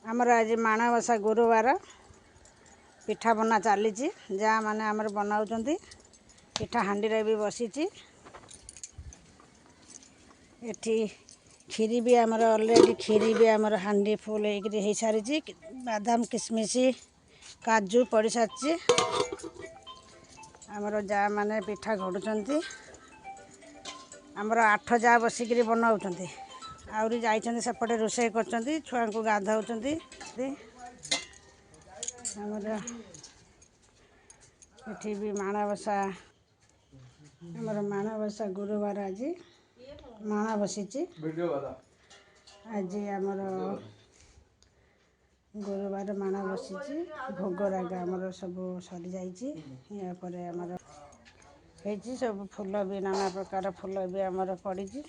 ଆମର ଆଜି ମାଣବସା ଗୁରୁବାର, ପିଠା ବନା ଚାଲିଛି। ଯାଆମାନେ ଆମର ବନାଉଛନ୍ତି। ପିଠା ହାଣ୍ଡିରେ ବି ବସିଛି। ଏଠି କ୍ଷୀରି ବି ଆମର ଅଲରେଡ଼ି, କ୍ଷୀରି ବି ଆମର ହାଣ୍ଡି ଫୁଲ୍ ହେଇକିରି ହେଇସାରିଛି। ବାଦାମ, କିସମିସ, କାଜୁ ପଡ଼ିସାରିଛି। ଆମର ଯାଆମାନେ ପିଠା ଘଡ଼ୁଛନ୍ତି। ଆମର 8 ଯା ବସିକିରି ବନାଉଛନ୍ତି। ଆହୁରି ଯାଇଛନ୍ତି ସେପଟେ, ରୋଷେଇ କରୁଛନ୍ତି, ଛୁଆଙ୍କୁ ଗାଧଉଛନ୍ତି। ଆମର ଏଠି ବି ମାଣବସା, ଆମର ମାଣବସା ଗୁରୁବାର ଆଜି ମାଣ ବସିଛି। ଆଜି ଆମର ଗୁରୁବାର ମାଣ ବସିଛି। ଭୋଗରାଗ ଆମର ସବୁ ସରିଯାଇଛି। ୟା ପରେ ଆମର ହେଇଛି ସବୁ ଫୁଲ ବି, ନାନା ପ୍ରକାର ଫୁଲ ବି ଆମର ପଡ଼ିଛି।